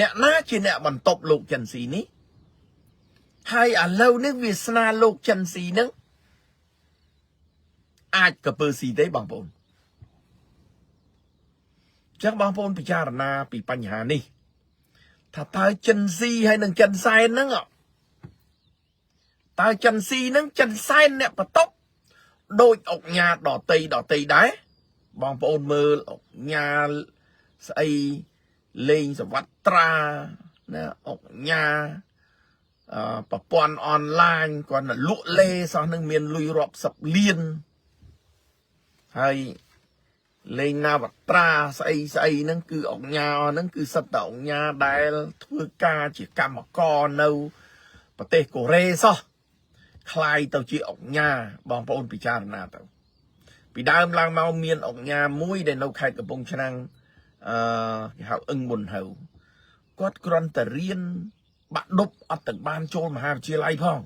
អ្នកណាជាអ្នកបន្ទប់លោកចិនស៊ីនេះហើយឥឡូវនេះវាសនាលោកចិនស៊ីនឹងអាចកពើស៊ីទេបងប្អូនចឹងបងប្អូនពិចារណាពីបញ្ហានេះថាតើចិនស៊ីហើយនឹងចិនសែនហ្នឹងតើចិនស៊ីហ្នឹងចិនសែនអ្នកបន្ទប់ដូចអុកញ៉ាដតីដតីដែរបងប្អូនមើលអុកញ៉ាស្អីលេងសវត្រាណាអុកញ៉ាអឺប្រព័ន្ធអនឡាញគាត់លក់លេសោះនឹងមានលុយរាប់សិបលានហើយលេងណាវត្រាស្អីស្អីហ្នឹងគឺអុកញ៉ាហ្នឹងគឺសិតតែអុកញ៉ាដែលធ្វើការជាកម្មករនៅប្រទេសកូរ៉េសោះคล้ายទៅជាអុកញ៉ាបងប្អូនពិចារណាទៅពីដើមឡើងមកមានអុកញ៉ាមួយដែលនៅខេត្តកំពង់ឆ្នាំងអឺគេហៅអឹងប៊ុនហៅគាត់គ្រាន់តែរៀនបាក់ឌុបអត់ទាំងបានចូលមហាវិទ្យាល័យផង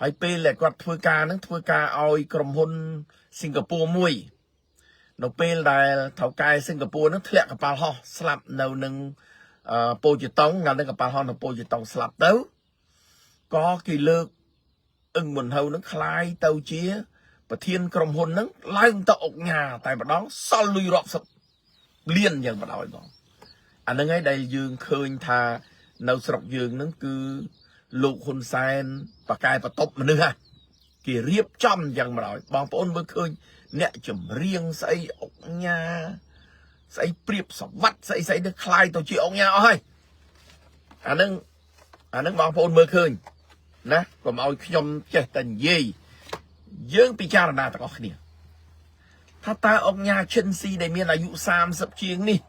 ហើយពេលដែលគាត់ធ្វើការហ្នឹងធ្វើការឲ្យក្រុមហ៊ុនសិង្ហបុរីមួយនៅពេលដែលថៅកែសិង្ហបុរីហ្នឹងធ្លាក់កប៉ាល់ហោះស្លាប់នៅនឹងពោធិតុងកាលនឹងកប៉ាល់ហោះនៅពោធិតុងស្លាប់ទៅក៏គេលើកអឹងមុនហៅនឹងคล้ายទៅជាប្រធានក្រុមហ៊ុនហ្នឹងឡើងទៅអុកញ៉ាតែម្ដងសល់លុយរាប់សិបលានយ៉ាងបណ្ដោយបងអាហ្នឹងឯងដែលយើងឃើញថានៅស្រុកយើងហ្នឹងគឺលោកហ៊ុនសែនបកែបតប់មនុស្សហ่ะគេរៀបចំយ៉ាងបណ្ដោយបងប្អូនមើលឃើញអ្នកចម្រៀងស្អីអុកញ៉ាស្អីព្រៀបសវັດស្អីស្អីនឹងคล้ายទៅជាអុកញ៉ាអស់ហើយអាហ្នឹងអាហ្នឹងបងប្អូនមើលឃើញណាកុំឲ្យខ្ញុំចេះតែនិយាយយើងពិចារណាទាំងអស់គ្នាថាតើអុកញ៉ាឈិនស៊ីដែលមានអាយុ30ជាងនេះ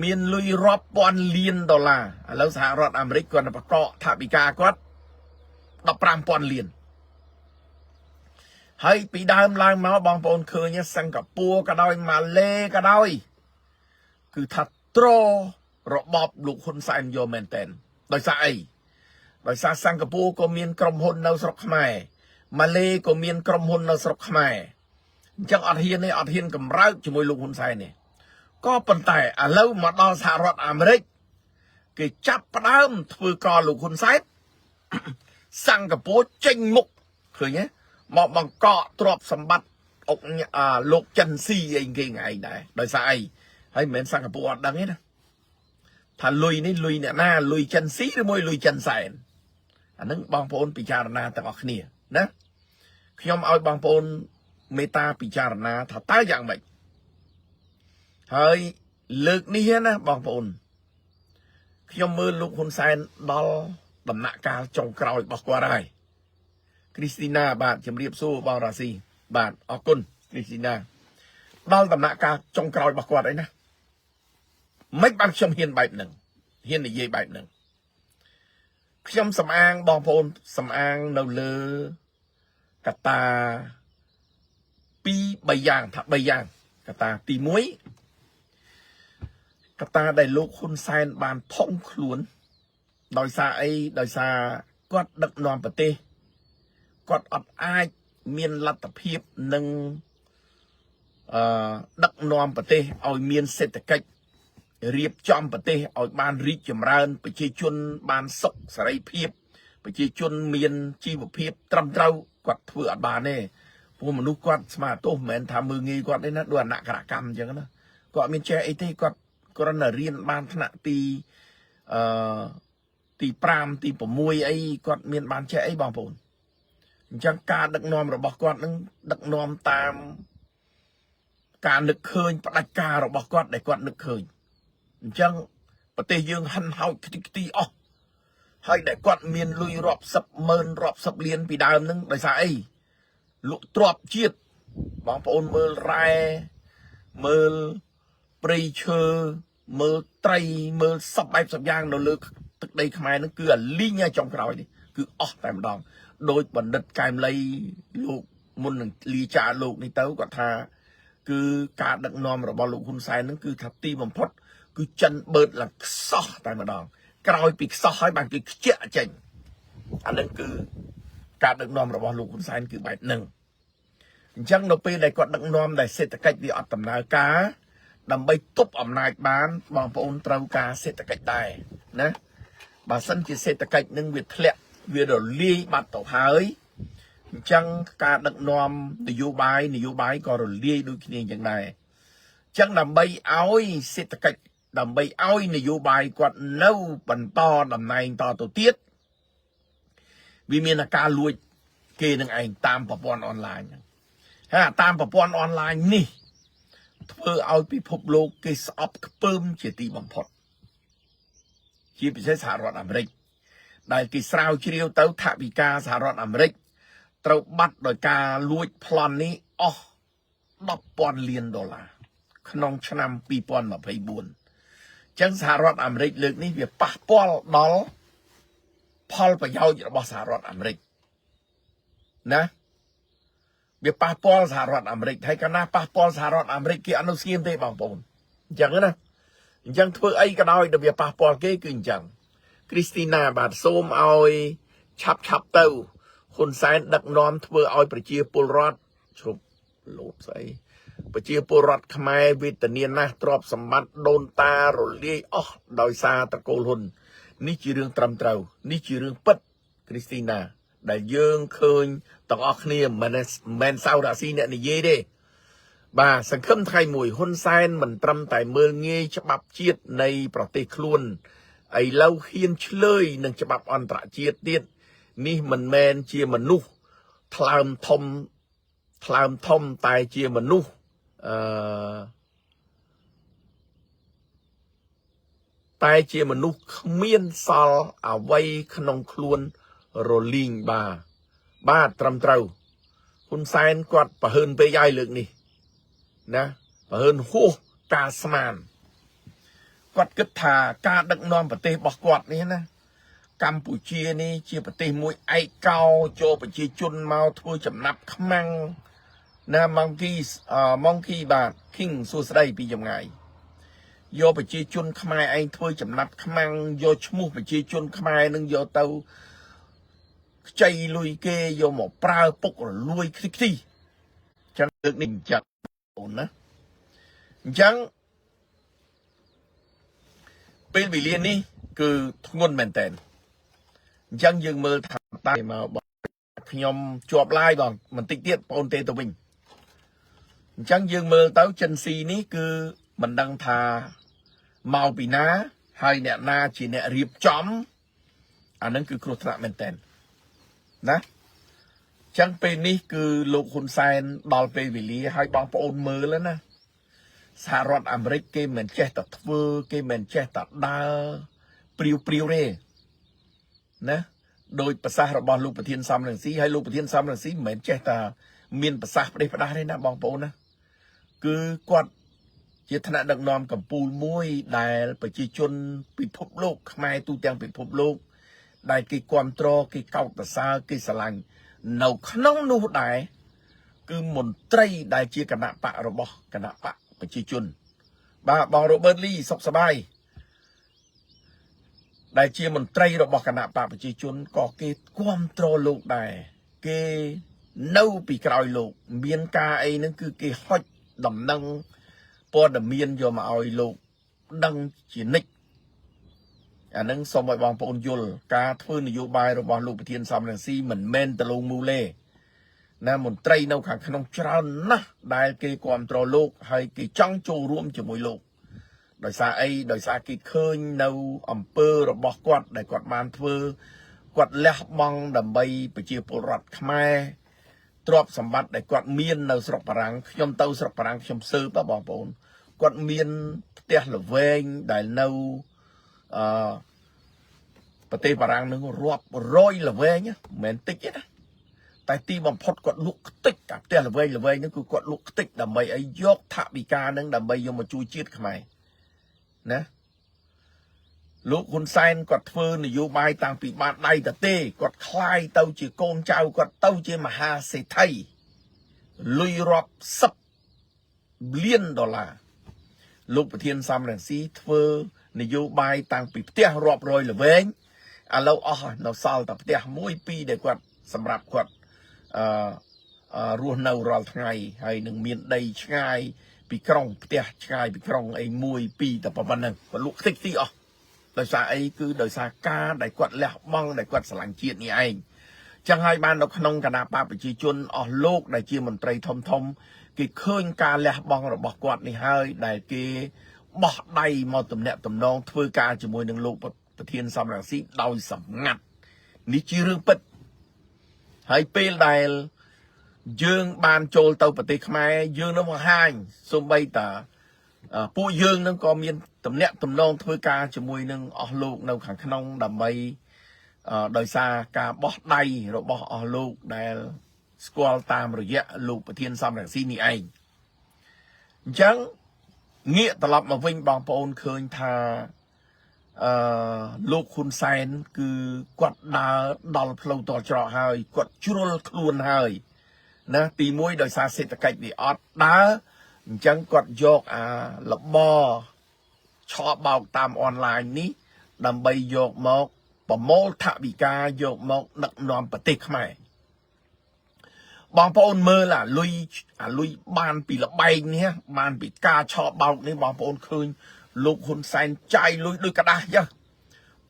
មានលុយរាប់ពាន់លានដុល្លារឥឡូវសហរដ្ឋអាមេរិកគាត់ប្រកបថវិកាគាត់15,000លានហើយពីដើមឡើងមកបងប្អូនឃើញសិង្ហបុរីក៏ដោយម៉ាឡេក៏ដោយគឺថាត្ររបបលោកហ៊ុនសែនយកមែនតែនដោយសារអីដោយសារសិង្ហបុរីក៏មានក្រុមហ៊ុននៅស្រុកខ្មែរម៉ាឡេក៏មានក្រុមហ៊ុននៅស្រុកខ្មែរអញ្ចឹងអត់ហ៊ានទេអត់ហ៊ានកម្រើកជាមួយលោកហ៊ុនសែនទេក៏ប៉ុន្តែឥឡូវមកដល់សហរដ្ឋអាមេរិកគេចាប់ផ្ដើមធ្វើកលោកហ៊ុនសែន សិង្ហបុរីចេញមុខឃើញទេមកបង្កកទ្រព្យសម្បត្តិអុកលោកចិនស៊ីអីគេថ្ងៃដែរដោយសារអីហើយមិនមែនសិង្ហបុរីអត់ដឹងទេណាថាលុយនេះលុយអ្នកណាលុយចិនស៊ីឬមួយលុយចិនសែនអាហ្នឹងបងប្អូនពិចារណាទាំងអស់គ្នាណាខ្ញុំឲ្យបងប្អូនមេត្តាពិចារណាថាតើយ៉ាងម៉េចហើយលើកនេះណាបងប្អូនខ្ញុំមើលលោកហ៊ុនសែនដល់ដំណាក់កាលចុងក្រោយរបស់គាត់ហើយគ្រីស្ទីណាបាទជំរាបសួរបងរាស៊ីបាទអរគុណគ្រីស្ទីណាដល់ដំណាក់កាលចុងក្រោយរបស់គាត់អីណាមិនបានខ្ញុំហ៊ានបែបហ្នឹងហ៊ាននិយាយបែបហ្នឹងខ្ញុំសំអាងបងប្អូនសំអាងនៅលើកត្តា2 3យ៉ាងថា3យ៉ាងកត្តាទី1កត្តាដែលលោកហ៊ុនសែនបានផុងខ្លួនដោយសារអីដោយសារគាត់ដឹកនាំប្រទេសគាត់អត់អាចមានលទ្ធភាពនឹងអឺដឹកនាំប្រទេសឲ្យមានសេដ្ឋកិច្ចរៀបចំប្រទេសឲ្យបានរីកចម្រើនប្រជាជនបានសុខសេរីភាពប្រជាជនមានជីវភាពត្រឹមត្រូវគាត់ធ្វើអត់បានទេព្រោះមនុស្សគាត់ស្មាទោសមិនមែនថាមើងងាយគាត់ទេណាដូចអនករកម្មអញ្ចឹងណាគាត់មានចេះអីទេគាត់គ្រាន់តែរៀនបានថ្នាក់ទីអឺទី5ទី6អីគាត់មានបានចេះអីបងប្អូនអញ្ចឹងការដឹកនាំរបស់គាត់នឹងដឹកនាំតាមការនឹកឃើញផ្ដាច់ការរបស់គាត់ដែលគាត់នឹកឃើញអញ្ចឹងប្រទេសយើងហិនហោចខ្ទេចខ្ទីអស់ហើយដែលគាត់មានលុយរាប់សិបម៉ឺនរាប់សិបលានពីដើមហ្នឹងដោយសារអីលក់ទ្រព្យជាតិបងប្អូនមើលរ៉ែមើលព្រៃឈើមើលត្រីមើលសពបែបសពយ៉ាងនៅលើទឹកដីខ្មែរហ្នឹងគឺអាលីងឲ្យចុងក្រោយនេះគឺអស់តែម្ដងដោយបណ្ឌិតកែមលីលោកមុននឹងលាចាកលោកនេះទៅគាត់ថាគឺការដឹកនាំរបស់លោកហ៊ុនសែនហ្នឹងគឺថាទីបំផុតគឺចិនបឺតឡើងខ្សោះតែម្ដងក្រោយពីខ្សោះហើយបានគេខ្ជាក់ចេញអានឹងគឺការដឹកនាំរបស់លោកហ៊ុនសែនគឺបែបហ្នឹងអញ្ចឹងនៅពេលដែលគាត់ដឹកនាំដែលសេដ្ឋកិច្ចវាអត់ដំណើរការ ដើម្បីទប់អំណាចបានបងប្អូនត្រូវការសេដ្ឋកិច្ចដែរណាបើសិនជាសេដ្ឋកិច្ចនឹងវាធ្លាក់វារលាយបាត់ទៅហើយអញ្ចឹងការដឹកនាំនយោបាយនយោបាយក៏រលាយដូចគ្នាអញ្ចឹងដែរអញ្ចឹងដើម្បីឲ្យសេដ្ឋកិច្ចដើម្បីឲ្យនយោបាយគាត់នៅបន្តតំណែងតទៅទៀតវាមានអាការលួចគេនឹងឯងតាមប្រព័ន្ធអនឡាញហ្នឹងហើយអាតាមប្រព័ន្ធអនឡាញនេះ ធ្វើឲ្យពិភពលោកគេស្អប់ខ្ពើមជាទីបំផុតជាពិសេសសហរដ្ឋអាមេរិកដែលគេស្រាវជ្រាវទៅថវិកាសហរដ្ឋអាមេរិកត្រូវបាត់ដោយការលួចប្លន់នេះអស់10,000លានដុល្លារក្នុងឆ្នាំ2024ចឹងសហរដ្ឋអាមេរិកលើកនេះវាប៉ះពាល់ដល់ផលប្រយោជន៍របស់សហរដ្ឋអាមេរិកណាវាប៉ះពាល់សហរដ្ឋអាមេរិកហើយកាលណាប៉ះពាល់សហរដ្ឋអាមេរិកគេអត់នៅស្ងៀមទេបងប្អូនអញ្ចឹងណាអញ្ចឹងធ្វើអីក៏ដោយដែលវាប៉ះពាល់គេគឺអញ្ចឹងគ្រីស្ទីណាបាទសូមឲ្យឆាប់ឆាប់ទៅហ៊ុនសែនដឹកនាំធ្វើឲ្យប្រជាពលរដ្ឋឈប់លោតស្អីប្រជាពលរដ្ឋខ្មែរវេទនាណាស់ទ្រព្យសម្បត្តិដូនតារលាយអស់ដោយសារត្រកូលហ៊ុននេះជារឿងត្រឹមត្រូវនេះជារឿងពិតគ្រីស្ទីណាដែលយើងឃើញទាំងអស់គ្នាមិនមែនសៅរាស៊ីអ្នកនិយាយទេបាទសង្ឃឹមថ្ងៃមួយហ៊ុនសែនមិនត្រឹមតែមើលងាយច្បាប់ជាតិនៃប្រទេសខ្លួនឥឡូវហ៊ានឆ្លើយនឹងច្បាប់អន្តរជាតិទៀតនេះមិនមែនជាមនុស្សថ្លើមធំថ្លើមធំតែជាមនុស្សអឺតែជាមនុស្សគ្មានសល់អ្វីក្នុងខ្លួនរលីងបាទបាទត្រឹមត្រូវហ៊ុនសែនគាត់ប្រហើនពេកហើយលើកនេះណាប្រហើនហួសការស្មានគាត់គិតថាការដឹកនាំប្រទេសរបស់គាត់នេះណាកម្ពុជានេះជាប្រទេសមួយឯកោចូលប្រជាជនមកធ្វើចំណាប់ខ្មាំងណា Monkey Monkey បាទ King សួស្តីពីចម្ងាយយកប្រជាជនខ្មែរឯងធ្វើចំណាប់ខ្មាំងយកឈ្មោះប្រជាជនខ្មែរនឹងយកទៅខ្ចីលុយគេយកមកប្រើពុករលួយខ្ទិះខ្ទីចឹងលើកនេះអញ្ចឹងអូនណាអញ្ចឹងពេលវេលានេះគឺធ្ងន់មែនតើអញ្ចឹងយើងមើលថាតើមកបងខ្ញុំជាប់ឡាយបងបន្តិចទៀតបងអូនទេទៅវិញអញ្ចឹងយើងមើលទៅចិនស៊ីនេះគឺមិនដឹងថាមកពីណាហើយអ្នកណាជាអ្នករៀបចំអានឹងគឺគ្រោះថ្នាក់មែនតើណាចឹងពេលនេះគឺលោកហ៊ុនសែនដល់ពេលវេលាហើយបងប្អូនមើលណាសហរដ្ឋអាមេរិកគេមិនចេះតែធ្វើគេមិនចេះតែដើរព្រាវព្រាវទេណាដោយប្រសាសន៍របស់លោកប្រធានសំរងស៊ីហើយលោកប្រធានសំរងស៊ីមិនមែនចេះតែមានប្រសាសន៍ផ្ដេសផ្ដាស់ទេណាបងប្អូនណាគឺគាត់ជាថ្នាក់ដឹកនាំកម្ពុជាមួយដែលប្រជាជនពិភពលោកខ្មែរទូទាំងពិភពលោកដែលគេគ្រប់គ្រងគេកោតសរសើរគេស្រឡាញ់នៅក្នុងនោះដែរគឺមន្ត្រីដែលជាគណៈបករបស់គណៈបកប្រជាជន បាទបងរ៉ូបឺតលីសុខសប្បាយដែលជាមន្ត្រីរបស់គណៈបកប្រជាជនក៏គេគ្រប់គ្រងលោកដែរគេនៅពីក្រោយលោក មានការអីហ្នឹងគឺគេហុចដំណឹងព័ត៌មានយកមកឲ្យលោកដឹងជានិច្ចអាហ្នឹងសូមឲ្យបងប្អូនយល់ការធ្វើនយោបាយរបស់លោកប្រធានសំរងស៊ីមិនមែនតលងមូលេណាមន្ត្រីនៅខាងក្នុងច្រើនណាស់ដែលគេគ្រប់គ្រងលោកហើយគេចង់ចូលរួមជាមួយលោកដោយសារអីដោយសារគេឃើញនៅអំពើរបស់គាត់ដែលគាត់បានធ្វើគាត់លះបង់ដើម្បីប្រជាពលរដ្ឋខ្មែរទ្រព្យសម្បត្តិដែលគាត់មាននៅស្រុកបារាំងខ្ញុំទៅស្រុកបារាំងខ្ញុំស៊ើបបងប្អូនគាត់មានផ្ទះល្វែងដែលនៅអឺប្រទេសបារាំងនឹងរាប់រយល្វែងមិនមែនតិចទេណាតែទីបំផុតគាត់លក់ខ្ទេចអាផ្ទះល្វែងល្វែងហ្នឹងគឺគាត់លក់ខ្ទេចដើម្បីឲ្យយកថវិកាហ្នឹងដើម្បីយកមកជួយជាតិខ្មែរណាលោកហ៊ុនសែនគាត់ធ្វើនយោបាយតាំងពីបាតដៃតទេគាត់คลายទៅជាកូនចៅគាត់ទៅជាមហាសេដ្ឋីលុយរាប់សិបលានដុល្លារលោកប្រធានសំរងស៊ីធ្វើនយោបាយតាំងពីផ្ទះរាប់រយល្វែងឥឡូវអស់ហើយនៅសល់តែផ្ទះមួយពីរដែលគាត់សម្រាប់គាត់អឺរស់នៅរាល់ថ្ងៃហើយនឹងមានដីឆ្ងាយ ពីក្រុងផ្ទះឆ្ងាយពីក្រុងអីមួយពីរតែប៉ុណ្្នឹងគាត់លក់ខ្ទេចទីអស់ដោយសារអីគឺដោយសារការដែលគាត់លះបង់ដែលគាត់ស្រឡាញ់ជាតិនេះឯងចឹងហើយបាននៅក្នុងគណៈបកប្រជាជនអស់លោកដែលជាមន្ត្រីធំធំគេឃើញការលះបង់របស់គាត់នេះហើយដែលគេបោះដៃមកទំនាក់ទំនងធ្វើការជាមួយនឹងលោកប្រធានសំរងស៊ីដោយសម្ងាត់នេះជារឿងពិតហើយពេលដែលយើងបានចូលទៅប្រទេសខ្មែរយើងនឹងបង្ហាញសូម្បីតាពួកយើងនឹងក៏មានទំនាក់ទំនងធ្វើការជាមួយនឹងអស់លោកនៅខាងក្នុងដើម្បីដោយសារការបោះដៃរបស់អស់លោកដែលស្គាល់តាមរយៈលោកប្រធានសំរងស៊ីនេះឯងអញ្ចឹងងាកត្រឡប់មកវិញបងប្អូនឃើញថាអឺលោកហ៊ុនសែនគឺគាត់ដើរដល់ផ្លូវតល់ច្រកហើយគាត់ជ្រុលខ្លួនហើយណាទី1ដោយសារសេដ្ឋកិច្ចវាអត់ដើរអញ្ចឹងគាត់យកអាលបឆបោកតាមអនឡាញនេះដើម្បីយកមកប្រមូលថវិកាយកមកដឹកនាំប្រទេសខ្មែរបងប្អូនមើលអាលុយអាលុយបានពីលបែងនេះបានពីការឆបោកនេះបងប្អូនឃើញលោកហ៊ុនសែនចាយលុយដូចกระดาษចឹង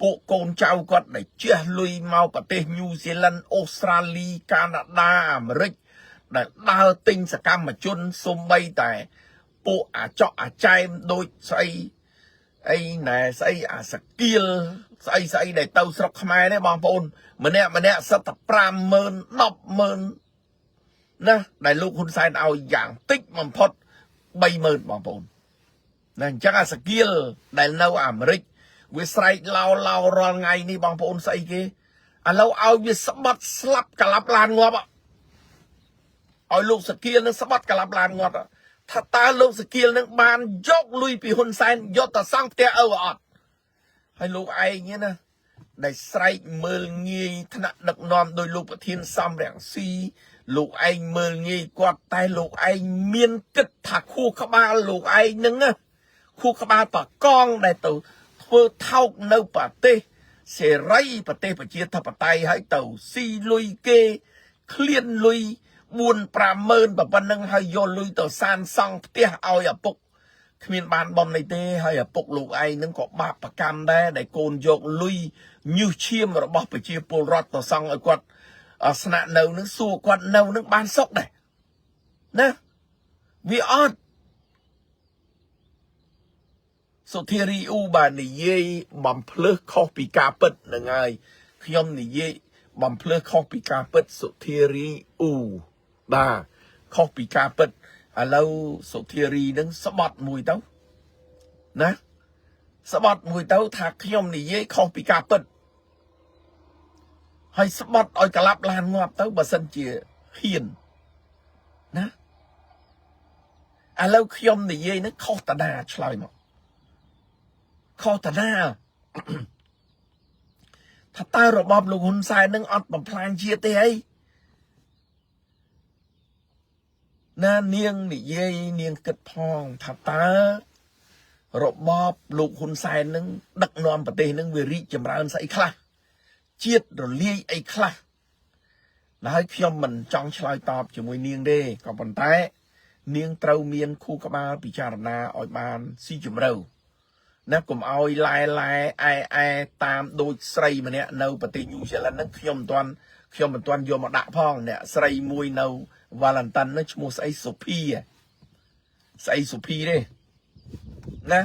ពួកកូនចៅគាត់ដែលជះលុយមកប្រទេសញូហ្សេឡង់អូស្ត្រាលីកាណាដាអាមេរិកដែលដើរទិញសកម្មជនសំបីតែពួកអាចក់អាចែមដូចស្អីអីណែស្អីអាសកៀលស្អីស្អីដែលទៅស្រុកខ្មែរនេះបងប្អូនម្នាក់ម្នាក់សិតតែ50000 100000ណាដែលលោកហ៊ុនសែនឲ្យយ៉ាងតិចបំផុត30000បងប្អូនណាអញ្ចឹងអាសកៀលដែលនៅអាមេរិកវាស្រែកឡោឡោរាល់ថ្ងៃនេះបងប្អូនស្អីគេឥឡូវឲ្យវាស្បត់ស្លាប់ក្លាប់ឡានងាប់ឲ្យលោកសកៀលនឹងស្បត់ក្លាប់ឡានងាប់ថាតើលោកសកៀលនឹងបានយកលុយពីហ៊ុនសែនយកទៅសង់ផ្ទះឪអត់ហើយលោកឯងណាដែលស្រែកមើលងាយថ្នាក់ដឹកនាំដោយលោកប្រធានសំរងស៊ីលោកឯងមើលងាយគាត់តែលោកឯងមានគិតថាខួរក្បាលលោកឯងនឹងណាខួរក្បាលបកងដែលទៅធ្វើថោកនៅប្រទេសសេរីប្រទេសប្រជាធិបតេយ្យហើយទៅស៊ីលុយគេឃ្លានលុយ4 50000ប៉ុណ្ណឹងហើយយកលុយទៅសានសង់ផ្ទះឲ្យឪពុកគ្មានបានបំនៃទេហើយឪពុកលោកឯងនឹងក៏បាបប្រកម្មដែរដែលកូនយកលុយញើសឈាមរបស់ប្រជាពលរដ្ឋទៅសង់ឲ្យគាត់ស្នាក់នៅនឹងសួរគាត់នៅនឹងបានសុខដែរណាវាអត់សុធារីអ៊ូបាននិយាយបំភ្លើសខុសពីការពិតនឹងហើយខ្ញុំនិយាយបំភ្លើសខុសពីការពិតសុធារីអ៊ូបាទខុសពីការពិតឥឡូវសុធារីនឹងស្បត់មួយទៅណាស្បត់មួយទៅថាខ្ញុំនិយាយខុសពីការពិតហើយស្បត់ឲ្យកលាប់ឡានងាប់ទៅបើសិនជាហ៊ានណាឥឡូវខ្ញុំនិយាយនឹងខុសតាណាឆ្លើយមកខុសតាណាថាតើរបបលោកហ៊ុនសែននឹងអត់បំផ្លាញជាតិទេអីណានាងនិយាយនាងគិតផងថាតើរបបលោកហ៊ុនសែននឹងដឹកនាំប្រទេសនឹងវារីកចម្រើនស្អីខ្លះជាតិរលាយអីខ្លះហើយខ្ញុំមិនចង់ឆ្លើយតបជាមួយនាងទេក៏ប៉ុន្តែ នាងត្រូវមានខួរក្បាលពិចារណាឲ្យបានស៊ីជម្រៅណាកុំឲ្យឡែឡែអែអែតាមដូចស្រីម្នាក់នៅប្រទេសញូហ្សេឡង់ហ្នឹងខ្ញុំមិនទាន់ខ្ញុំមិនទាន់យកមកដាក់ផងអ្នកស្រីមួយនៅវ៉ាឡង់តុនហ្នឹងឈ្មោះស្អីសុភីស្អីសុភីទេណា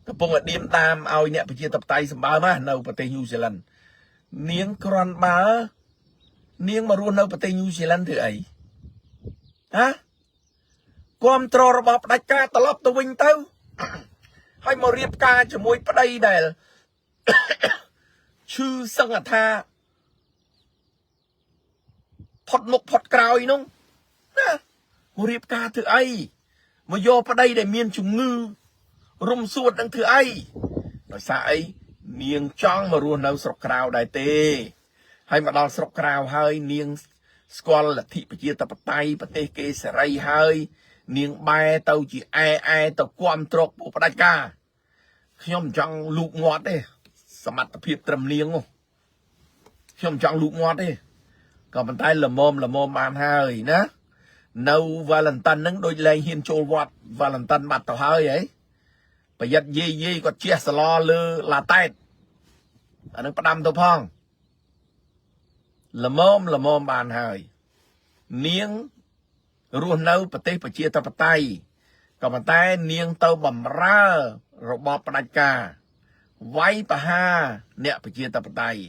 កំពុងតែឌៀមតាមឲ្យអ្នកប្រជាធិបតេយ្យសម្បើមនៅប្រទេសញូហ្សេឡង់នាងក្រាន់បើនាងមករស់នៅប្រទេសញូហ្សេឡង់ធ្វើអីហ៎គាំទ្ររបបផ្ដាច់ការត្រឡប់ទៅវិញទៅហើយមករៀបការជាមួយប្តីដែលឈឺសឹងថាផុតមុខផុតក្រោយនោះណាមករៀបការធ្វើអីមកយកប្តីដែលមានជំងឺរុំសួតនឹងធ្វើអីដោយសារអីនាងចង់មករស់នៅស្រុកក្រៅដែរទេហើយមកដល់ស្រុកក្រៅហើយនាងស្គាល់លទ្ធិប្រជាធិបតេយ្យប្រទេសគេសេរីហើយនាងបែរទៅជាអែអែទៅគាំទ្រពួកផ្ដាច់ការខ្ញុំមិនចង់លូកងាត់ទេសមត្ថភាពត្រឹមនាងខ្ញុំមិនចង់លូកងាត់ទេក៏ប៉ុន្តែល្មមល្មមបានហើយណា នៅវ៉ាឡិនតាន់ហ្នឹងដូចលែងហ៊ានចូលវត្តវ៉ាឡិនតាន់បាត់ទៅហើយហីប្រយ័ត្នយាយយាយគាត់ជះសឡលើឡាតែតអានឹងផ្ដាំទៅផងល្មមល្មមបានហើយនាងរស់នៅប្រទេសប្រជាធិបតេយ្យក៏ប៉ុន្តែនាងទៅបំរើរបបផ្ដាច់ការវាយប្រហារអ្នកប្រជាធិបតេយ្យ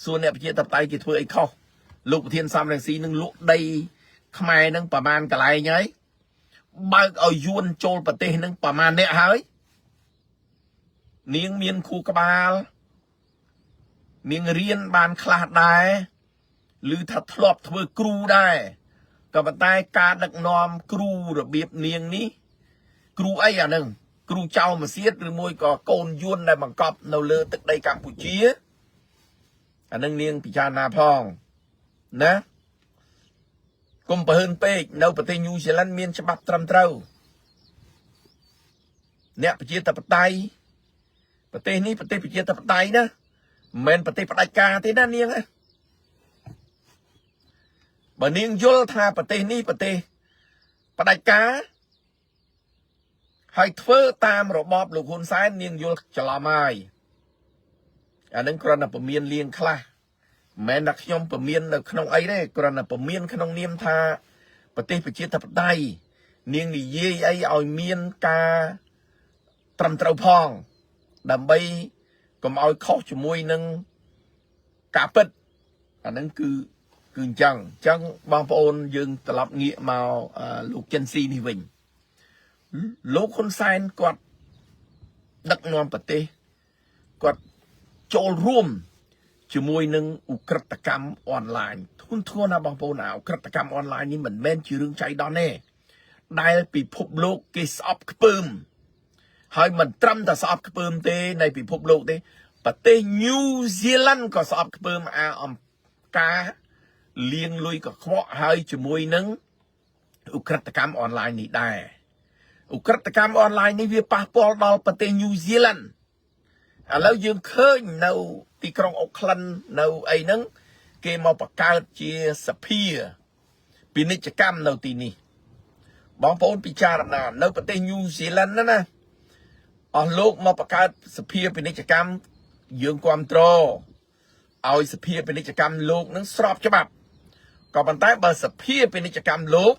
សួរអ្នកប្រជាធិបតេយ្យគេធ្វើអីខុសលោកប្រធានសំរងស៊ីនឹងលក់ដីខ្មែរនឹងប្រមាណកន្លែងហើយបើកឲ្យយួនចូលប្រទេសនឹងប្រមាណអ្នកហើយនាងមានខួរក្បាលនាងរៀនបានខ្លះដែរឬថាធ្លាប់ធ្វើគ្រូដែរក៏ប៉ុន្តែការដឹកនាំគ្រូរបៀបនាងនេះគ្រូអីអានឹងគ្រូចៅមសៀតឬមួយក៏កូនយួនដែលបង្កប់នៅលើទឹកដីកម្ពុជាអានឹងនាងពិចារណាផងណាកុំប្រហើនពេកនៅប្រទេសញូហ្សេឡង់មានច្បាប់ត្រឹមត្រូវអ្នកប្រជាធិបតេយ្យប្រទេសនេះប្រទេសប្រជាធិបតេយ្យណាមិនមែនប្រទេសផ្ដាច់ការទេណានាងណាបើនាងយល់ថាប្រទេសនេះប្រទេសផ្ដាច់ការហើយធ្វើតាមរបបលោកហ៊ុនសែននាងយល់ច្រឡំហើយអានឹងគ្រាន់តែពមៀនលៀងខ្លះមិនមែនថាខ្ញុំពមៀននៅក្នុងអីទេគ្រាន់តែពមៀនក្នុងនាមថាប្រទេសប្រជាធិបតេយ្យនាងនិយាយអីឲ្យមានការត្រឹមត្រូវផងដើម្បីកុំឲ្យខុសជាមួយនឹងការពិតអានឹងគឺគឺអញ្ចឹងអញ្ចឹងបងប្អូនយើងត្រឡប់ងាកមកលោកចិនស៊ីនេះវិញលោកហ៊ុនសែនគាត់ដឹកនាំប្រទេសគាត់ចូលរួមជាមួយនឹងឧក្រិដ្ឋកម្មអនឡាញធ្ងន់ធ្ងរណាស់បងប្អូនអាឧក្រិដ្ឋកម្មអនឡាញនេះមិនមែនជារឿងចៃដន្យទេដែលពិភពលោកគេស្អប់ខ្ពើមហើយមិនត្រឹមតែស្អប់ខ្ពើមទេនៃពិភពលោកទេប្រទេសញូហ្សេឡង់ក៏ស្អប់ខ្ពើមអាអំការលៀងលុយកខ្វក់ហើយជាមួយនឹងឧក្រិដ្ឋកម្មអនឡាញនេះដែរឧក្រិដ្ឋកម្មអនឡាញនេះវាប៉ះពាល់ដល់ប្រទេសញូហ្សេឡង់ឥឡូវយើងឃើញនៅទីក្រុងអូក្លិននៅអីហ្នឹងគេមកបង្កើតជាសភាពាណិជ្ជកម្មនៅទីនេះបងប្អូនពិចារណានៅប្រទេសញូហ្សេឡង់ណាណាអស់លោកមកបង្កើតសភាពាណិជ្ជកម្មយើងគ្រប់គ្រងឲ្យសភាពាណិជ្ជកម្មលោកនឹងស្របច្បាប់ក៏ប៉ុន្តែបើសភាពាណិជ្ជកម្មលោក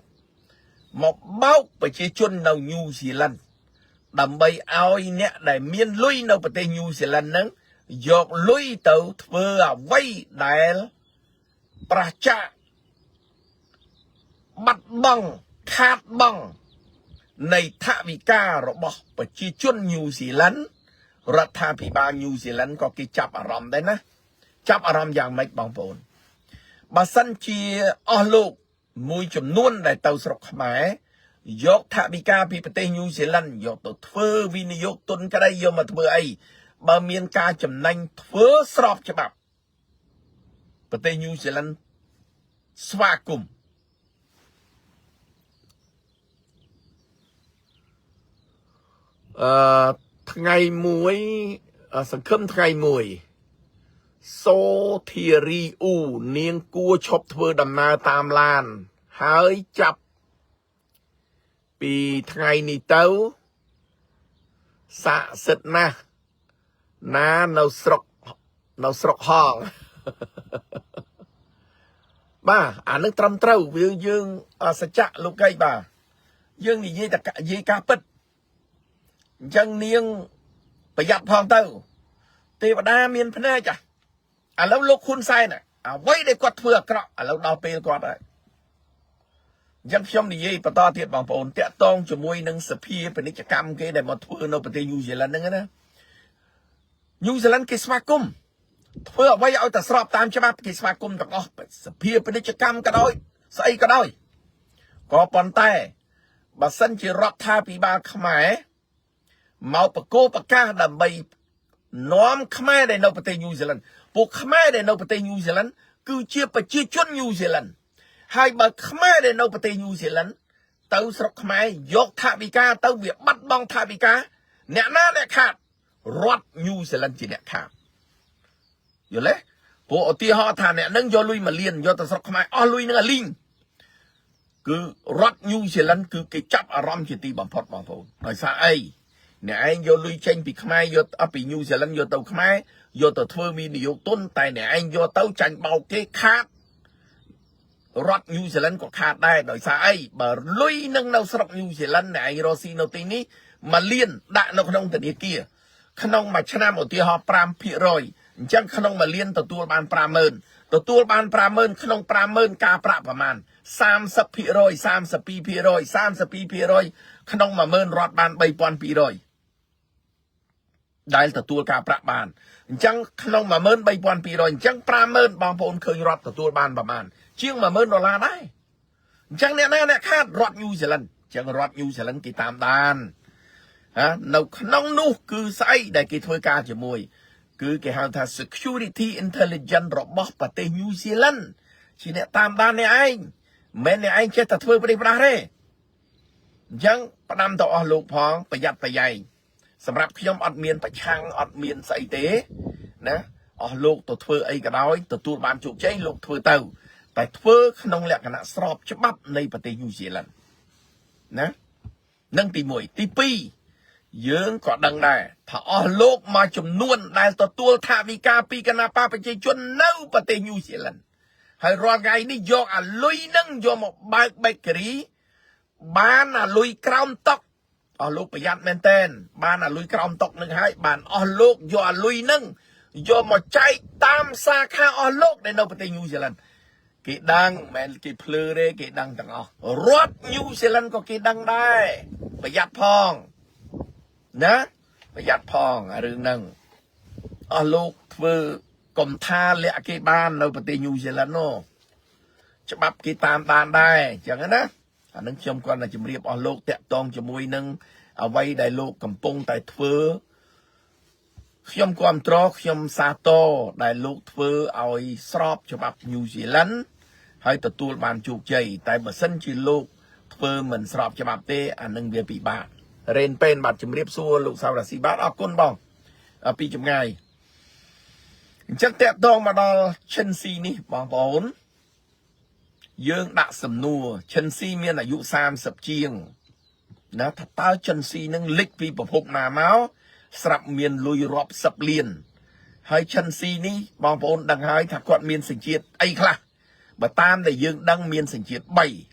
មកបោកប្រជាជននៅញូហ្សេឡង់ដើម្បីឲ្យអ្នកដែលមានលុយនៅប្រទេសញូហ្សេឡង់ហ្នឹងយកលុយទៅធ្វើអ្វីដែលប្រឆាចបាត់បង់ខាតបង់នៃថវិការបស់ប្រជាជនញូហ្សេឡង់រដ្ឋាភិបាលញូហ្សេឡង់ក៏គេចាប់អារម្មណ៍ដែរណាចាប់អារម្មណ៍យ៉ាងម៉េចបងប្អូនបើសិនជាអស់លោកមួយចំនួនដែលទៅស្រុកខ្មែរយកថវិកាពីប្រទេសញូហ្សេឡង់យកទៅធ្វើវិនិយោគទុនក្តីយកមកធ្វើអីបើមានការចំណេញធ្វើស្របច្បាប់ប្រទេសញូហ្សេឡង់ស្វាគមន៍អឺថ្ងៃមួយសង្ឃឹមថ្ងៃមួយសូធារីអ៊ូនាងគួឈប់ធ្វើដំណើរតាមឡានហើយចាប់ពីថ្ងៃនេះទៅស័ក្តិសិទ្ធិណាស់ណានៅស្រុកនៅស្រុកហងបាទអានឹងត្រឹមត្រូវវាយើងសច្ចៈលោកីបាទយើងនិយាយតែនិយាយការពិតអញ្ចឹងនាងប្រយ័ត្នផងទៅទេវតាមានភ្នែកឥឡូវលោកហ៊ុនសែនអ្វីដែលគាត់ធ្វើអាក្រក់ឥឡូវដល់ពេលគាត់ហើយអញ្ចឹងខ្ញុំនិយាយបន្តទៀតបងប្អូនតាក់ទងជាមួយនឹងសភាពាណិជ្ជកម្មគេដែលមកធ្វើនៅប្រទេសញូហ្សេឡង់ហ្នឹងណាញូហ្សេឡង់គេស្វាគមន៍ធ្វើអ្វីឲ្យតែស្របតាមច្បាប់គេស្វាគមន៍ទាំងអស់សភាពាណិជ្ជកម្មក៏ដោយស្អីក៏ដោយក៏ប៉ុន្តែបើសិនជារដ្ឋាភិបាលខ្មែរមកបកោប្រកាសដើម្បីនាំខ្មែរដែលនៅប្រទេសញូហ្សេឡង់ពួកខ្មែរដែលនៅប្រទេសញូហ្សេឡង់គឺជាប្រជាជនញូហ្សេឡង់ហើយបើខ្មែរដែលនៅប្រទេសញូហ្សេឡង់ទៅស្រុកខ្មែរយកថវិកាទៅវាបាត់បង់ថវិកាអ្នកណាអ្នកខាតរដ្ឋញូហ្សេឡង់ជាអ្នកខាតយល់ទេព្រោះឧទាហរណ៍ថាអ្នកនឹងយកលុយ1លានយកទៅស្រុកខ្មែរអស់លុយនឹងអាលីង គឺរដ្ឋញូហ្សេឡង់គឺគេចាប់អារម្មណ៍ជាទីបំផុតបងប្អូនដោយសារអីអ្នកឯងយកលុយចេញពីខ្មែរយកអពីញូហ្សេឡង់យកទៅខ្មែរយកទៅធ្វើវិនិយោគទុនតែអ្នកឯងយកទៅចាញ់បោកគេខាតរដ្ឋញូហ្សេឡង់ក៏ខាតដែរដោយសារអីបើលុយនឹងនៅស្រុកញូហ្សេឡង់អ្នកឯងរកស៊ីនៅទីនេះមួយលានដាក់នៅក្នុងធនាគារក្នុងមួយឆ្នាំឧទាហរណ៍5%អញ្ចឹងក្នុងមួយលានទទួលបាន50000ទទួលបាន50000ក្នុង50000ការប្រាក់ប្រមាណ30% 32% 32%ក្នុង10000រដ្ឋបាន3200ដែលទទួលការប្រាក់បានអញ្ចឹងក្នុង13200អញ្ចឹង50000បងប្អូនឃើញរដ្ឋទទួលបានប្រមាណជាង10000ដុល្លារដែរអញ្ចឹងអ្នកណាអ្នកខាតរដ្ឋញូហ្សេឡង់អញ្ចឹងរដ្ឋញូហ្សេឡង់គេតាមដានហ៎នៅក្នុងនោះគឺស្អីដែលគេធ្វើការជាមួយ គឺគេហៅថា security intelligence របស់ប្រទេសញូហ្សេឡង់ជាអ្នកតាមដានអ្នកឯងមិនមែនអ្នកឯងចេះតែធ្វើប្រេះប្រាស់ទេអញ្ចឹងផ្ដាំទៅអស់លោកផងប្រយ័ត្នប្រយែងសម្រាប់ខ្ញុំអត់មានប្រឆាំងអត់មានស្អីទេណាអស់លោកទៅធ្វើអីក៏ដោយទទួលបានជោគជ័យលោកធ្វើទៅតែធ្វើក្នុងលក្ខណៈស្របច្បាប់នៃប្រទេសញូហ្សេឡង់ណានឹងទី1ទី2យើងក៏ដឹងដែរថាអស់លោកមួយចំនួនដែលទទួលថវិកាពីគណបក្សប្រជាជននៅប្រទេសញូហ្សេឡង់ហើយរាល់ថ្ងៃនេះយកអាលុយនឹងយកមកបើក bakery បានអាលុយក្រោមតុកអស់លោកប្រយ័ត្នមែនតែនបានអាលុយក្រោមតុកនឹងហើយបានអស់លោកយកអាលុយនឹងយកមកចែកតាមសាខាអស់លោកដែលនៅប្រទេសញូហ្សេឡង់គេដឹងមិនមែនគេភ្លឺទេគេដឹងទាំងអស់រដ្ឋញូហ្សេឡង់ក៏គេដឹងដែរប្រយ័ត្នផងណាប្រយ័ត្នផងអារឿងហ្នឹងអស់លោកធ្វើកុំថាលាក់គេបាននៅប្រទេសញូហ្សេឡង់នោះច្បាប់គេតាមបានដែរអញ្ចឹងណាអានឹងខ្ញុំគាត់តែជម្រាបអស់លោកតាក់តងជាមួយនឹងអ្វីដែលលោកកំពុងតែធ្វើខ្ញុំគ្រប់ត្រខ្ញុំសាទរដែលលោកធ្វើឲ្យស្របច្បាប់ញូហ្សេឡង់ហើយទទួលបានជោគជ័យតែបើសិនជាលោកធ្វើមិនស្របច្បាប់ទេអានឹងវាពិបាករេនពេនបាទជម្រាបសួរលោកសៅរាស៊ីបាទអរគុណបងពីចម្ងាយអញ្ចឹងតាក់ទងមកដល់ឈិនស៊ីនេះបងប្អូនយើងដាក់សំណួរឈិនស៊ីមានអាយុ30ជាងណាថាតើចិនស៊ីនឹងលិចពីប្រភពណាមកស្រាប់មានលុយរាប់សិបលានហើយឈិនស៊ីនេះបងប្អូនដឹងហើយថាគាត់មានសញ្ជាតិអីខ្លះបើតាមដែលយើងដឹងមានសញ្ជាតិ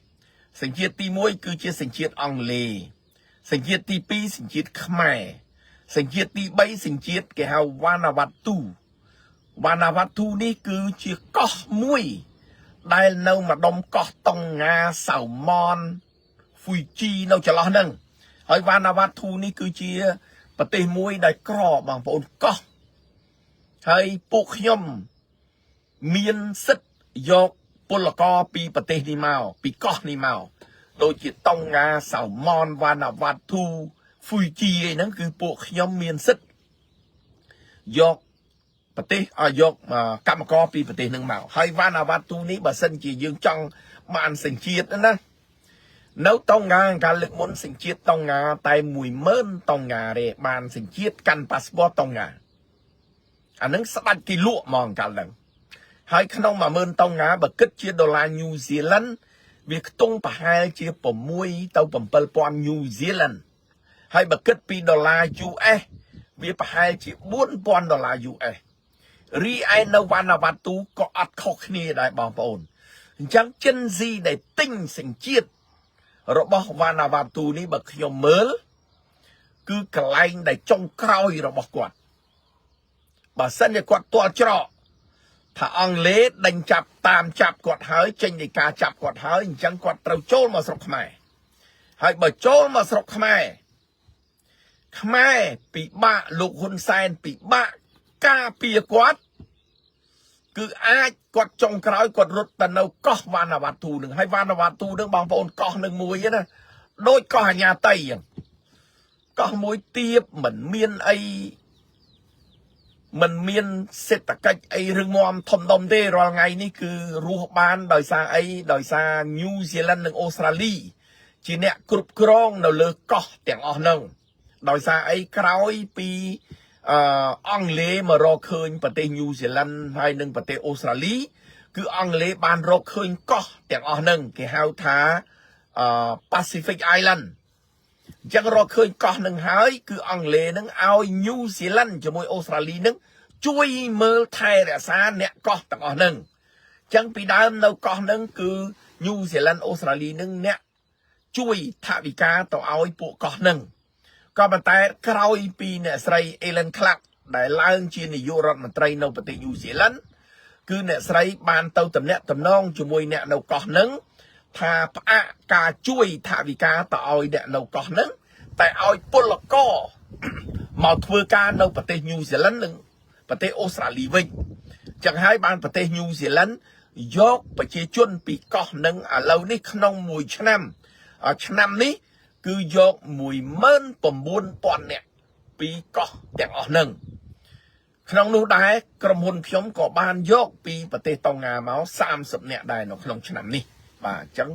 3សញ្ជាតិទី1គឺជាសញ្ជាតិអង់គ្លេសសញ្ជាតិទី2សញ្ជាតិខ្មែរសញ្ជាតិទី3សញ្ជាតិគេហៅវ៉ាណាវ៉ាទូវ៉ាណាវ៉ាទូនេះគឺជាកោះមួយដែលនៅម្ដុំកោះតុងងាសៅម៉នហ្វីជីនៅចន្លោះហ្នឹងហើយវ៉ាណាវ៉ាទូនេះគឺជាប្រទេសមួយដែលក្របងប្អូនកោះហើយពួកខ្ញុំមានសិទ្ធយកពលករពីប្រទេសនេះមកពីកោះនេះមកដូចជាតុងងាសៅម៉នវ៉ាណាវ៉ាទូហ្វីជីអីហ្នឹងគឺពួកខ្ញុំមានសិទ្ធយកប្រទេសឲ្យយកកម្មករពីប្រទេសនឹងមកហើយវ៉ាណាវ៉ាទូនេះបើសិនជាយើងចង់បានសញ្ជាតិណានៅតុងងាកាលលើកមុនសញ្ជាតិតុងងាតែ10000តុងងាទេបានសញ្ជាតិកាន់ប៉ាសពតតុងងាអានឹងស្ដាច់គេលក់ហ្មងកាលហ្នឹងហើយក្នុង10000តុងងាបើគិតជាដុល្លារញូហ្សេឡង់វាខ្ទង់ប្រហែលជា6ទៅ7000ញូហ្សេឡង់ហើយបើគិតពីដុល្លារ US វាប្រហែលជា4000ដុល្លារ US រីឯនៅវ៉ាណាវ៉ាទូក៏អត់ខុសគ្នាដែរបងប្អូនអញ្ចឹងចិនស៊ីដែលទិញសញ្ជាតិរបស់វ៉ាណាវ៉ាទូនេះបើខ្ញុំមើលគឺកន្លែងដែលចុងក្រោយរបស់គាត់បើសិនជាគាត់ទាល់ច្រកថាអង់គ្លេសដេញចាប់តាមចាប់គាត់ហើយចេញនៃការចាប់គាត់ហើយអញ្ចឹងគាត់ត្រូវចូលមកស្រុកខ្មែរហើយបើចូលមកស្រុកខ្មែរខ្មែរពិបាកលោកហ៊ុនសែនពិបាកការពារគាត់គឺអាចគាត់ចុងក្រោយគាត់រត់ទៅនៅកោះវ៉ាណាវ៉ាទូនឹងហើយវ៉ាណាវ៉ាទូនឹងបងប្អូនកោះនឹងមួយណាដូចកោះអាញាតីអញ្ចឹងកោះមួយទៀបមិនមានអីមិនមានសេដ្ឋកិច្ចអីរឹងមាំធំដុំទេរាល់ថ្ងៃនេះគឺរស់បានដោយសារអីដោយសារញូហ្សេឡង់និងអូស្ត្រាលីជាអ្នកគ្រប់គ្រងនៅលើកោះទាំងអស់ហ្នឹងដោយសារអីក្រោយពីអឺអង់គ្លេសមករកឃើញប្រទេសញូហ្សេឡង់ហើយនិងប្រទេសអូស្ត្រាលីគឺអង់គ្លេសបានរកឃើញកោះទាំងអស់ហ្នឹងគេហៅថា Pacific Island។ អញ្ចឹងរកឃើញកោះនឹងហើយគឺអង់គ្លេសនឹងឲ្យ New Zealand ជាមួយអូស្ត្រាលីនឹងជួយមើលថែរក្សាអ្នកកោះទាំងអស់ហ្នឹងអញ្ចឹងពីដើមនៅកោះហ្នឹងគឺ New Zealand អូស្ត្រាលីនឹងអ្នកជួយថវិកាទៅឲ្យពួកកោះហ្នឹងក៏ប៉ុន្តែក្រោយពីអ្នកស្រី Helen Clark ដែលឡើងជានាយករដ្ឋមន្ត្រីនៅប្រទេស New Zealand គឺអ្នកស្រីបានទៅតំណាក់តំណងជាមួយអ្នកនៅកោះហ្នឹងថាផ្អាកការជួយថវិកាទៅឲ្យអ្នកនៅកោះហ្នឹងតែឲ្យពលករ មកធ្វើការនៅប្រទេស New Zealand និងប្រទេសអូស្ត្រាលីវិញចឹងហើយបានប្រទេស New Zealand យកប្រជាជនពីកោះនឹងឥឡូវនេះក្នុងមួយឆ្នាំឆ្នាំនេះគឺយក19,000នាក់ពីកោះទាំងអស់ហ្នឹងក្នុងនោះដែរក្រុមហ៊ុនខ្ញុំក៏បានយកពីប្រទេសតុងងាមក30នាក់ដែរនៅក្នុងឆ្នាំនេះបាទអញ្ចឹង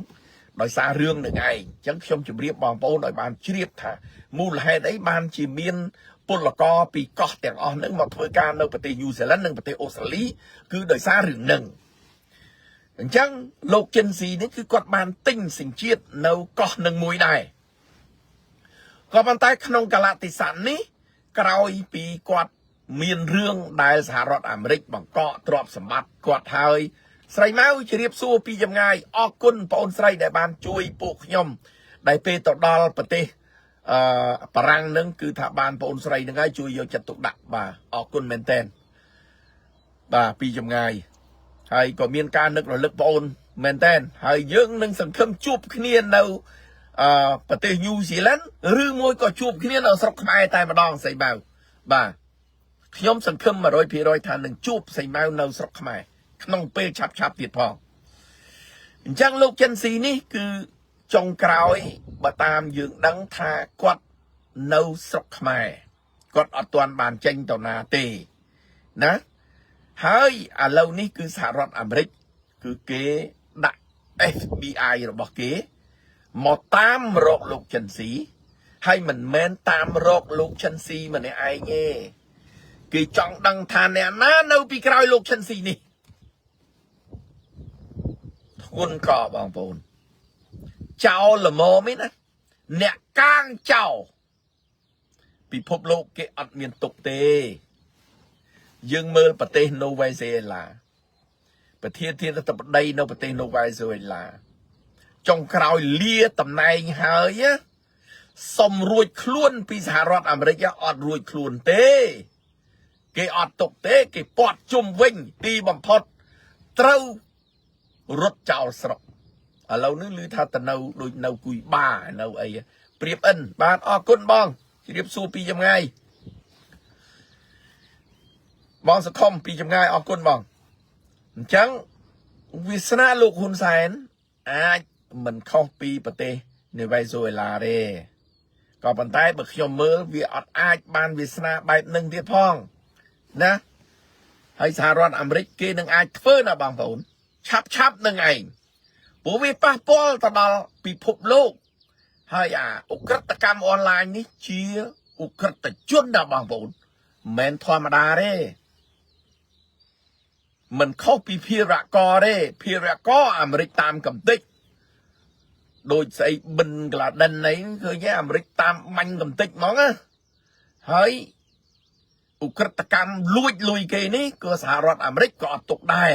ដោយសាររឿងនឹងឯងអញ្ចឹងខ្ញុំជម្រាបបងប្អូនឲ្យបានជ្រាបថាមូលហេតុអីបានជាមានពលករពីកោះទាំងអស់ហ្នឹងមកធ្វើការនៅប្រទេសញូហ្សេឡង់និងប្រទេសអូស្ត្រាលីគឺដោយសាររឿងហ្នឹងអញ្ចឹងលោកចិនស៊ីនេះគឺគាត់បានទិញសញ្ជាតិនៅកោះនឹងមួយដែរក៏ប៉ុន្តែក្នុងកលៈទេសៈនេះក្រោយពីគាត់មានរឿងដែលសហរដ្ឋអាមេរិកបង្កកទ្រព្យសម្បត្តិគាត់ហើយស្រីម៉ៅជរាបសួរពីចម្ងាយអរគុណបងអូនស្រីដែលបានជួយពួកខ្ញុំដែលពេលទៅដល់ប្រទេសអឺបារាំងនឹងគឺថាបានបងអូនស្រីនឹងហើយជួយយកចិត្តទុកដាក់បាទអរគុណមែនតែនបាទពីចម្ងាយហើយក៏មានការនឹករលឹកបងអូនមែនតែនហើយយើងនឹងសង្ឃឹមជួបគ្នានៅប្រទេសញូហ្សេឡង់ឬមួយក៏ជួបគ្នានៅស្រុកខ្មែរតែម្ដងស្រីម៉ៅបាទខ្ញុំសង្ឃឹម100%ថានឹងជួបស្រីម៉ៅនៅស្រុកខ្មែរក្នុងពេលឆាប់ឆាប់ទៀតផងអញ្ចឹងលោកចិនស៊ីនេះគឺចុងក្រោយបើតាមយើងដឹងថាគាត់នៅស្រុកខ្មែរគាត់អត់ទាន់បានចេញទៅណាទេណាហើយឥឡូវនេះគឺសហរដ្ឋអាមេរិកគឺគេដាក់ FBI របស់គេមកតាមរកលោកចិនស៊ីហើយមិនមែនតាមរកលោកចិនស៊ីម្នាក់ឯងទេគេចង់ដឹងថាអ្នកណានៅពីក្រោយលោកចិនស៊ីនេះធ្ងន់កបងប្អូនចោលល្មមឯណាអ្នកកាងចោលពិភពលោកគេអត់មានទុកទេ យើងមើលប្រទេសណូវេស៊ុយអេឡាប្រធានាធិបតីនៅប្រទេសណូវេស៊ុយអេឡាចុងក្រោយលាតំណែងហើយសុំរួចខ្លួនពីសហរដ្ឋអាមេរិកអត់រួចខ្លួនទេ គេអត់ទុកទេ គេពាត់ជុំវិញទីបំផុតត្រូវរត់ចោលស្រុកឥឡូវនេះឮថាទៅនៅដូចនៅគុយបានៅអីប្រៀបអិនបាទអរគុណបងជម្រាបសួរពីចម្ងាយបងសខុមពីចម្ងាយអរគុណបងអញ្ចឹងវាសនាលោកហ៊ុនសែនអាចមិនខុសពីប្រទេសនេវេស៊ុយអេឡាទេក៏ប៉ុន្តែបើខ្ញុំមើលវាអត់អាចបានវាសនាបែបនឹងទៀតផងណាហើយសហរដ្ឋអាមេរិកគេនឹងអាចធ្វើណាបងប្អូនឆាប់ឆាប់នឹងឯងព្រោះវាប៉ះពាល់ទៅដល់ពិភពលោកហើយអាឧក្រិដ្ឋកម្មអនឡាញនេះជាឧក្រិដ្ឋជនណាបងប្អូនមិនមែនធម្មតាទេមិនខុសពីភារកទេភារកអាមេរិកតាមកំតិចដូចស្អីប៊ិនក្លាដិនអីឃើញទេអាមេរិកតាមបាញ់កំតិចហ្មងណាហើយឧក្រិដ្ឋកម្មលួចលុយគេនេះក៏សហរដ្ឋអាមេរិកក៏អត់ទុកដែរ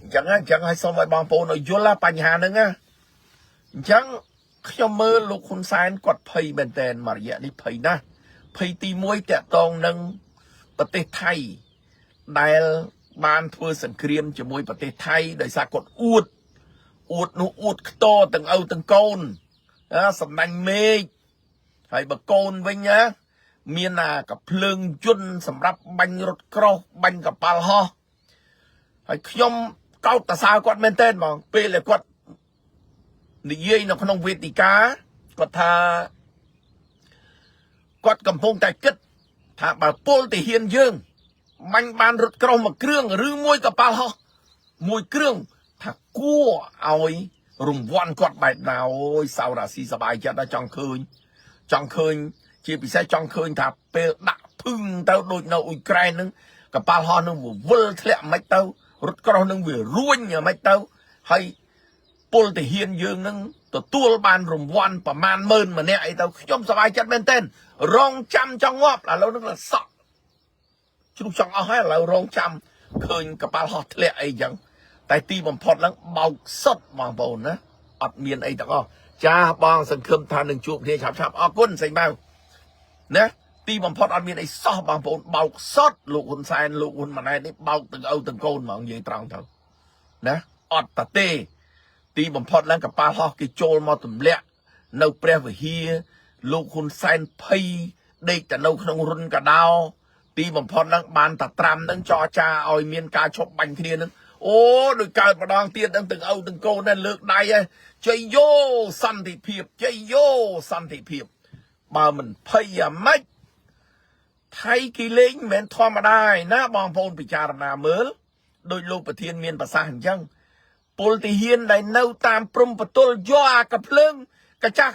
អញ្ចឹងអញ្ចឹងឲ្យសូមឲ្យបងប្អូនឲ្យយល់បញ្ហាហ្នឹងណាអញ្ចឹងខ្ញុំមើលលោកហ៊ុនសែនគាត់ភ័យមែនតែនមួយរយៈនេះភ័យណាស់ភ័យទី1តកតងនឹងប្រទេសថៃដែលបានធ្វើសង្គ្រាមជាមួយប្រទេសថៃដោយសារគាត់អួតអួតនោះអួតខ្ទទាំងឪទាំងកូនសំណាញ់មេឃហើយបើកូនវិញណាមានអាកភ្លើងយន្តសម្រាប់បាញ់រថក្រោះបាញ់កប៉ាល់ហោះហើយខ្ញុំកោតតសើគាត់មែនទែនហ្មងពេលដែលគាត់និយាយនៅក្នុងវេទិកាគាត់ថាគាត់កំពុងតែគិតថាបើពលទាហានយើងបាញ់បានរថក្រោះមួយគ្រឿងឬមួយកប៉ាល់ហោះមួយគ្រឿងថាគួរឲ្យរង្វាន់គាត់បែបណាអូយសៅរាស៊ីសบายចិត្តដល់ចង់ឃើញចង់ឃើញជាពិសេសចង់ឃើញថាពេលដាក់ភឹងទៅដូចនៅអ៊ុយក្រែននឹងកប៉ាល់ហោះនឹងវាវិលធ្លាក់មិនទៅរថក្រោះនឹងវារួញមិនទៅហើយពលទាហានយើងនឹង ទទួលបានរង្វាន់ប្រមាណម៉ឺនម្នាក់អីទៅខ្ញុំសប្បាយចិត្តមែនទែនរងចាំចង់ងាប់ឥឡូវហ្នឹងសក់ជ្រុះចង់អស់ហើយឥឡូវរងចាំឃើញកប៉ាល់ហោះធ្លាក់អីចឹងតែទីបំផុតឡើងបោកសុតបងប្អូនណាអត់មានអីទាំងអស់ចាស់បងសង្ឃឹមថានឹងជួបគ្នាឆាប់ឆាប់អរគុណសេងម៉ៅណាទីបំផុតអត់មានអីសោះបងប្អូនបោកសុតលោកហ៊ុនសែនលោកហ៊ុនម៉ាណែតនេះបោកទាំងឪទាំងកូនហ្មងនិយាយត្រង់ទៅណាអត់តាទេ ទីបំផុតឡើងកប៉ាល់ហោះគេចូលមកទម្លាក់នៅព្រះវិហារលោកហ៊ុនសែនភ័យដេកតែនៅក្នុងរុនកដោទីបំផុតឡើងបានតាត្រាំនឹងចរចាឲ្យមានការឈប់បាញ់គ្នានឹងអូដូចកើតម្ដងទៀតនឹងទាំងឪទាំងកូននឹងលើកដៃឯងជ័យយោសន្តិភាពជ័យយោសន្តិភាព បើមិនភ័យអាម៉េចថៃគេលេងមិនមែនធម្មតាឯណាបងប្អូនពិចារណាមើលដោយលោកប្រធានមានប្រសាសន៍អញ្ចឹង ពលទាហានដែលនៅតាមព្រំប្រទល់យកអាកភ្លើងកាចាស់កា